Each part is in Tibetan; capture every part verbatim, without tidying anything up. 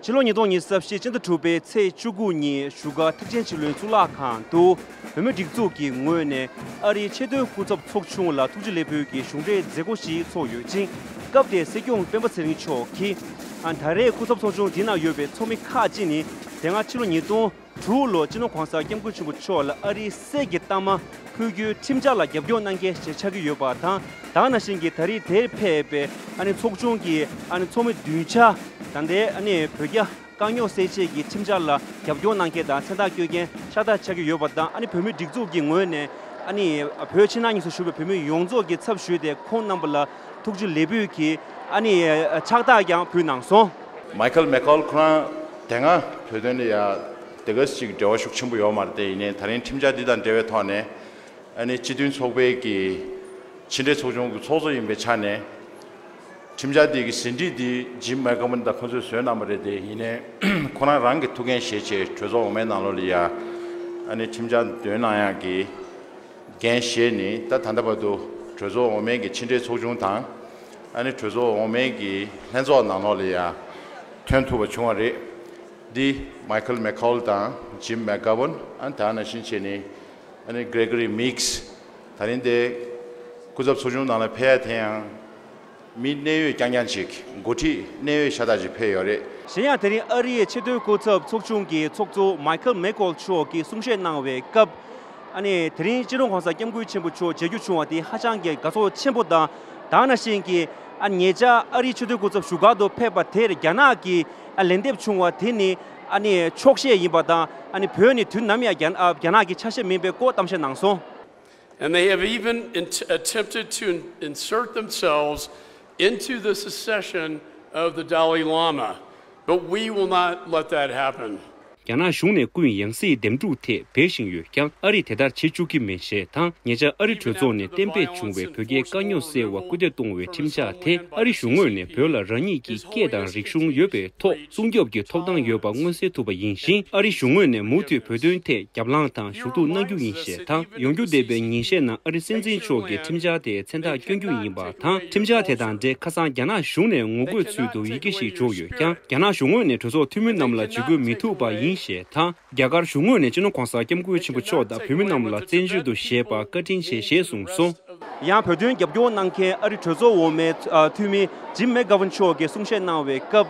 ཕྱི་ལོ་ཉིས་སྟོང་ཉི་ཤུ་རྩ་བཞི་སྤྱི་ཟླ་དྲུག་པའི་ཚེས་བཅུ་དགུ་ཉིན་བཞུགས་སྒར་ཐེག་ཆེན་ཆོས་གླིང་གཙུག་ལག་ཁང་དུ་བོད་མི་སྒྲིག་འཛུགས་ཀྱི་ངོས་ནས་ཨ་རིའི་ཆེས་མཐོའི་སྐུ་ཚབ་ཚོགས་ཆུང་ལ་ཐུགས་རྗེ་ལེགས་འབུལ་གྱི་གཞུང་འབྲེལ་མཛད་སྒོ་ཞིག་ཚོགས་ཡོད་ཅིང་། སྐབས་དེར་སྲིད་སྐྱོང་སྤེན་པ་ཚེ་རིང་མཆོག་གིས་ཨ་ད་རེས་སྐུ་ཚབ་ཚོགས་ཆུང་འདི་ནང་ཡོད་པའི་ཚོགས་མི་ཁག་ཅིག་ནི་དེ་སྔ་ཕྱི་ལོ་ཉིས་སྟོང་དྲུག་ལོ་སྤྱི་ནོར་༸གོང་ས་༸སྐྱབས་མགོན་ཆེན་པོ་མཆོག་ལ་ཨ་རིའི་གསེར་གྱི་རྟགས་མ་ཕུལ་རྒྱུའི་ཁྲིམས་འཆར་ལ་རྒྱབ་སྐྱོར་གནང་མཁན་ཞིག་ཆགས་ཀྱི་ཡོད་པ་དང་། ད་ག་ནང་བཞིན་གྱི་ད་རེས་དེར་ཕེབས་པའི་ཨ་ནི་ཚོགས་ཆུང་གི་ཨ་ནི་ཚོགས་མི་བདུན་ཆ་ད་ལྟའི་ཨ་ནི་བོད་རྒྱ་དཀའ་རྙོག་སེལ་ཆེད་ཀྱི་ཁྲིམས་འཆར་ལ་རྒྱབ་སྐྱོར་གནང་མཁན་དང་མཚན་རྟགས་བསྐྱོན་མཁན་ཤ་སྟག་ཆགས་ཀྱི་ཡོད་པ་དང་། ཨ་ནི་བོད་མི་སྒྲིག་འཛུགས་ཀྱི་ངོས་ནས་ཨ་ནི་བོད་ཕྱི་ནང་གཉིས་སུ་བཞུགས་པའི་བོད་མི་ཡོངས་རྫོགས་ཀྱི་ཚབ་ཞུས་ཏེ་ཁོང་རྣམ་པ་ལ་ཐུགས་རྗེ་ལེགས་འབུལ་གྱི་ཨ་ནི་ཕྱག་རྟགས་ཀྱང་ཕུལ་གནང་སོང་། མའི་ཁལ་མེ་ཁོལ་ཁོ་རང་དེ་སྔ་བོད་དོན་ལ་ཡ་དེ་ག་ཅིག་འབྲེལ་བ་ཤུགས་ཆེན་པོ་ཡོད་མ་རེད་དེ། ཡིན་ནའི་ད་རིང་ཁྲིམས་འཆར་འདི་དང་འབྲེལ་བའི་ཐོག་ནས་ཨ་ནི་སྤྱི་མཐུན་ཚོགས་པའི་གི་ཕྱི་འབྲེལ་ཚོགས་ཆུང་གི་ཚོགས་གཙོ་ཡིན་པའི་ཆ་ནས་ཁྲིམས་འཆར་འདི་གི་ཟིན་བྲིས་འདི་ཇིམ་མེག་གྷ་མན་དང་ཁོ་ཚོས་བཟོས་གནང་བ་རེད་དེ། ཡིན་ནའི་ཁོ་རང་རང་གི་ཐུགས་འགན་བཞེས་བྱས་གྲོས་ཚོགས་འོག་མའི་ནང་ལོགས་ལ་ཡ་ཨ་ནི་ཁྲིམས་འཆར་འདོན་གནང་ཡག་གི་འགན་བཞེས་ནི་ད་ད་ལྟ་བར་དུ་གྲོས་ཚོགས་འོག་མའི་གི་ཕྱི་འབྲེལ་ཚོགས་ཆུང་དང་ཨ་ནི་གྲོས་ཚོགས་འོག་མའི་གི་ལྷན་ཚོགས་ནང་ལོགས་ལ་ཡ་ཐོན་ཐུབ་པ་བྱུང་བ་རེད། འདི་མའི་ཁལ་མེ་ཁོལ་དང་ཇིམ་མེག་གྷ་མན། ཨ་ནི་ད་ནང་བཞིན་བྱས་ནི་ཨ་ནི་གྷི་རེ་གྷི་རི་མིག་སི། ད་རིང་དེ་སྐུ་ཚབ་ཚོགས་ཆུང་ནང་ལ་ཕེབས་ཡ་དེ་ཡང་མི་གནད་ཡོད་རྐྱང་རྐྱང་ཅིག་འགོ་ཁྲིད་གནད་ཡོད་ཤ་སྟག་ཅིག་ཕེབས་ཡོད་རེད། གཞན་ཡང་དེ་རིང་ཨ་རིའི་ཆེས་མཐོའི་སྐུ་ཚབ་ཚོགས་ཆུང་གི་ཚོགས་གཙོ་མའི་ཁལ་མེ་ཁོལ་མཆོག་གིས་གསུང་བཤད་གནང་བའི་སྐབས། ཨ་ནི་དེ་རིང་སྤྱི་ནོར་༸གོང་ས་༸སྐྱབས་མགོན་ཆེན་པོ་མཆོག་མཇལ་རྒྱུ་བྱུང་བ་དེ་ཧ་ཅང་གི་དགའ་ཚོར་ཆེན་པོ་དང་། ད་ག་ནང་བཞིན་གྱི་ཨ་ཉེ་ཆར་ཨ་རིའི་ཆེས་མཐོའི་སྐུ་ཚབ་བཞུགས་སྒར་དུ་ཕེབས་པ་དེར་རྒྱ་ནག་གིས་ཨ་ལན་འདེབས་བྱུང་བ་དེ་ནི་ཨ་ནི་ཆོག་ཤེས་ཡིན་པ་དང་། ཨ་ནི་བོད་ནི་དུས་ནམ་ཡང་རྒྱ་ཨ་རྒྱ་ནག་གི་ཆ་ཤས་མིན་པའི་སྐོར་གཏམ་བཤད་གནང་སོང་། And they have even int- attempted to insert themselves into the secession of the Dalai Lama, but we will not let that happen. རྒྱ་ནག་གཞུང་ནས་ཀུན་ཡང་སྲིད་འདེམས་སྒྲུག་ཐད་འབད་བཞིན་ཡོད་ཀྱང་ཨ་རིས་དེ་ལྟར་བྱེད་བཅུག་གི་མེད་ཞེས་དང་། ཉེ་ཆར་ཨ་རི་གྲོས་ཚོགས་ནས་གཏན་འབེབས་བྱུང་བའི་བོད་རྒྱའི་དཀའ་རྙོག་སེལ་བར་སྐུལ་འདེད་གཏོང་བའི་ཁྲིམས་འཆར་དེ་ཨ་རི་གཞུང་ངོས་ནས་བོད་ལ་རང་ཉིད་ཀྱི་སྐད་དང་རིག་གཞུང་ཡོད་པའི་ཐོག་སྲུང་སྐྱོབ་ཀྱི་ཐོབ་ཐང་ཡོད་པ་མངོན་གསལ་ཐུབ་པ་ཡིན་ཞིང་། ཨ་རི་གཞུང་ངོས་ནས་མུ་མཐུད་བོད་དོན་ཐད་རྒྱབ་ལངས་དང་ཞུ་གཏུག་གནང་རྒྱུ་ཡིན་ཞེས་དང་། ཡོང་རྒྱུ་བསྡད་པའི་ཉིན་ཤས་ནང་ཨ་རི་སྲིད་འཛིན་མཆོག་གིས་ཁྲིམས་འཆར་དེ་མཚན་རྟགས་བསྐྱོན་རྒྱུ་ཡིན་པ་དང་། ཁྲིམས་འཆར་དེ་དང་འབྲེལ་ཁ་སང་རྒྱ་ནག་གཞུང་ནས་ངོ་རྒོལ་ཚུལ་དུ་ཡི་གེ་ཞིག་འབྱོར་ཡོད་ཀྱང་། རྒྱ་ནག་གཞུང་ངོས་ནས་གྲོས་ཚོགས་འཐུས་མི་རྣམས་ལ་ཇུས་འགོད་མི་ཐུབ་པ་ཡིན་ཞེས་དང་། རྒྱ་གར་གཞུང་ངོས་ནས་སྤྱི་ནོར་༸གོང་ས་༸སྐྱབས་མགོན་ཆེན་པོ་མཆོག་དང་བོད་མི་རྣམས་ལ་བཙན་བྱོལ་དུ་བཞེས་པར་བཀའ་དྲིན་ཆེ་ཞེས་གསུངས་སོང་། ཡང་བོད་དོན་རྒྱབ་སྐྱོར་གནང་མཁན་ཨ་རི་གྲོས་ཚོགས་འོག་མའི་ཨ་འཐུས་མི་ཇིམ་མེག་གྷ་ཝན་མཆོག་གིས་གསུང་བཤད་གནང་བའི་སྐབས།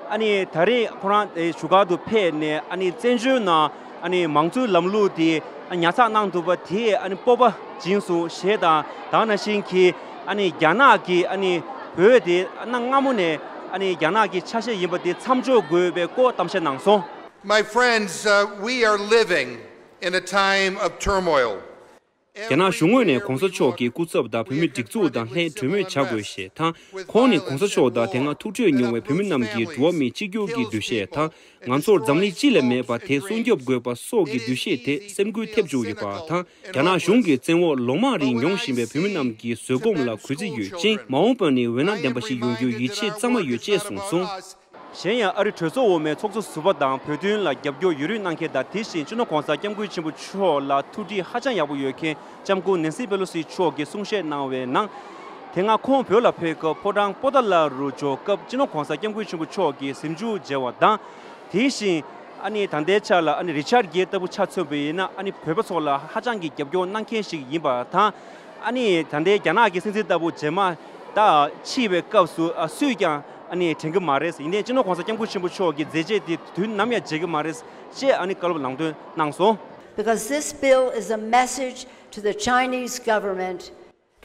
ཨ་ནི་ད་རེས་ཁོ་རང་ཨེ་བཞུགས་སྒར་དུ་ཕེབས་ནས། ཨ་ནི་བཙན་བྱོལ་ནང་ཨ་ནི་མང་གཙོའི་ལམ་ལུགས་དེ་ཉར་ཚགས་གནང་ཐུབ་པ་དེས་ཨ་ནི་སྤོབས་པ་སྦྱིན་སོང་ཞེས་དང་། ད་ག་ནང་བཞིན་གྱི་ཨ་ནི་རྒྱ་ནག་གིས་ཨ་ནི་བོད་དེ་གནའ་སྔ་མོ་ནས་ཨ་ནི་རྒྱ་ནག་གི་ཆ་ཤས་ཡིན་པ་དེ་མཚམས་འཇོག་དགོས་པའི་སྐོར་གཏམ་བཤད་གནང་སོང་། My friends, uh, we are living in a time of turmoil. རྒྱ་ནག་གཞུང་ངོས་ནས་གོང་ས་མཆོག་གི་སྐུ་ཚབ་དང་བོད་མི་སྒྲིག་འཛུགས་དང་ལྷན་གྲོས་མོལ་བྱ་དགོས་ཞེས་དང་། ཁོང་ནི་གོང་ས་མཆོག་དང་དེ་སྔ་ཐུག་འཕྲད་མྱོང་བའི་བོད་མི་རྣམས་ཀྱི་འགྲོ་བ་མིའི་གཅིག་གྱུར་གྱི་འདུ་ཤེས་དང་། ང་ཚོར་འཛམ་གླིང་སྤྱི་ལ་མེད་པ་དེ་སྲུང་སྐྱོབ་དགོས་པ་སོགས་ཀྱི་འདུ་ཤེས་དེ་སེམས་འགུལ་ཐེབས་བཅུག་ཡོད་པ་དང་། རྒྱ་ནག་གཞུང་གི་བཙན་འོག་ལོ་མང་རིང་མྱོང་བཞིན་པའི་བོད་མི་རྣམས་ཀྱི་བཟོད་སྒོམ་ལ་གུས་བརྩི་ཡོད་ཅིང་། མ་འོངས་པ་ནི་འོད་སྣང་ལྡན་པ་ཞིག་ཡོང་རྒྱུའི་ཡིད་ཆེས་གཙང་མ་ཡོད་ཅེས་གསུངས་སོང་། གཞན་ཡང་ཨ་རི་གྲོས་ཚོགས་འོག་མའི་ཚོགས་གཙོ་ཟུར་པ་དང་བོད་དོན་ལ་རྒྱབ་སྐྱོར་ཡུན་རིང་གནང་མཁན་དང་། དེ་བཞིན་སྤྱི་ནོར་༸གོང་ས་༸སྐྱབས་མགོན་ཆེན་པོ་མཆོག་ལ་ཐུགས་འདྲིས་ཧ་ཅང་ཡག་པོ་ཡོད་མཁན་ལྕམ་སྐུ་ནེན་སི་པེ་ལོ་སི་མཆོག་གིས་གསུང་བཤད་གནང་བའི་ནང་། དེ་སྔ་ཁོང་བོད་ལ་ཕེབས་སྐབས་ཕོ་བྲང་པོ་ཏཱ་ལ་རུ་འབྱོར་སྐབས་སྤྱི་ནོར་༸གོང་ས་༸སྐྱབས་མགོན་ཆེན་པོ་མཆོག་གིས་གཟིམ་ཆུང་མཇལ་བ་དང་། དེ་བཞིན་ཨ་ནི་ད་ལྟའི་ཆར་ལ་ཨ་ནི་རི་ཆར་གྱིས་ལྟ་བུ་ཆ་མཚོན་པ་ཡིན་ན། ཨ་ནི་བོད་པ་ཚོ་ལ་ཧ་ཅང་གི་རྒྱབ་སྐྱོར་གནང་མཁན་ཞིག་ཡིན་པ་དང་། ཨ་ནི་ད་ལྟའི་རྒྱ་ནག་གི་སྲིད་འཛིན་ལྟ་བུ་རྗེས་མ་ད་འཆི་བའི་སྐབས་སུ་ཨ་སུས་ཀྱང་ཨ་ནི་དྲན་གྱི་མ་རེད། ཡིན་ནའི་སྤྱི་ནོར་༸གོང་ས་༸སྐྱབས་མགོན་ཆེན་པོ་མཆོག་གི་མཛད་རྗེས་དེ་དུས་ནམ་ཡང་བརྗེད་ཀྱི་མ་རེད་ཅེས་ཨ་ནི་བཀའ་སློབ་ལམ་སྟོན་གནང་སོང་། Because this bill is a message to the Chinese government.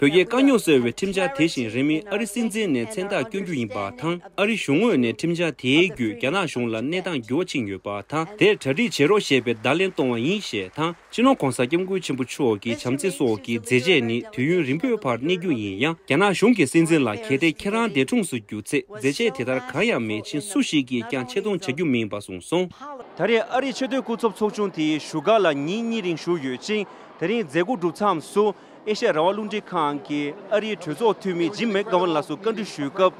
བོད་རྒྱའི་དཀའ་རྙོག་སེལ་བའི་ཁྲིམས་འཆར་དེ་བཞིན་རིང་མིན་ཨ་རི་སྲིད་འཛིན་ནས་མཚན་རྟགས་བསྐྱོན་རྒྱུ་ཡིན་པ་དང་། ཨ་རི་གཞུང་ངོས་ནས་ཁྲིམས་འཆར་དེའི་བརྒྱུད་རྒྱ་ནག་གཞུང་ལ་གནས་སྟངས་འགྱུར་བ་ཕྱིན་ཡོད་པ་དང་། དེར་གྲ་སྒྲིག་བྱེད་རོགས་ཞེས་པའི་བརྡ་ལན་གཏོང་བ་ཡིན་ཞེས་དང་། སྤྱི་ནོར་༸གོང་ས་༸སྐྱབས་མགོན་ཆེན་པོ་མཆོག་གི་བྱམས་བརྩེ་སོགས་ཀྱི་མཛད་རྗེས་ནི་དུས་ཡུན་རིང་པོའི་བར་གནས་རྒྱུ་ཡིན་ཡང་། རྒྱ་ནག་གཞུང་གི་སྲིད་འཛིན་ལ་གལ་ཏེ་ཁྱེད་རང་འདས་གྲོངས་སུ་གྱུར་ཚེ། མཛད་རྗེས་དེ་ལྟར་གང་ཡང་མེད་ཕྱིན་སུ་ཞིག་གིས་ཀྱང་ཆེ་མཐོང་བྱ་རྒྱུ་མིན་པ་གསུངས་སོང་། ད་རེས་ཨ་རིའི་ཆེས་མཐོའི་སྐུ་ཚབ་ཚོགས་ཆུང་དེ་བཞུགས་སྒར་ལ་ཉིན་གཉིས་རིང་བཞུགས་ཡོད་ཅིང་། དེ་རིང་མཛད་སྒོ་གྲུབ་མཚམས་སུ། ཨེ་ཤ་ཡ་རང་དབང་རླུང་འཕྲིན་ཁང་གི་ཨ་རིའི་གྲོས་ཚོགས་འཐུས་མི་ཇིམ་མེག་གྷ་ཝན་ལགས་སུ་བཀའ་འདྲི་ཞུས་སྐབས།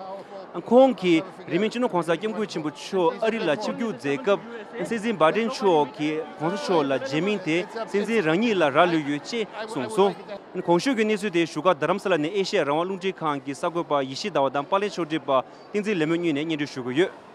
ཁོང་གིས་རིང་མིན་སྤྱི་ནོར་༸གོང་ས་༸སྐྱབས་མགོན་ཆེན་པོ་མཆོག་ཨ་རི་ལ་ཆིབས་བསྒྱུར་མཛད་སྐབས། སྲིད་འཛིན་བྷའི་ཌེན་མཆོག་གིས་༸གོང་ས་མཆོག་ལ་མཇལ་མིན་དེ་སྲིད་འཛིན་རང་ཉིད་ལ་རག་ལུས་ཡོད་ཅེས་གསུངས་སོང་། གོང་ཞུས་ཀྱི་གནས་ཚུལ་དེ་བཞུགས་སྒར་རྡ་རམ་ས་ལ་ནས་ཨེ་ཤ་ཡ་རང་དབང་རླུང་འཕྲིན་ཁང་གི་གསར་འགོད་པ་ཡེ་ཤེས་ཟླ་བ་དང་པཱ་ལགས་ཕྱོགས་སྒྲིག་པ་བསྟན་འཛིན་ལེགས་སྨོན་གཉིས་ནས་སྙན་སྒྲོན་ཞུ་གི་ཡོད།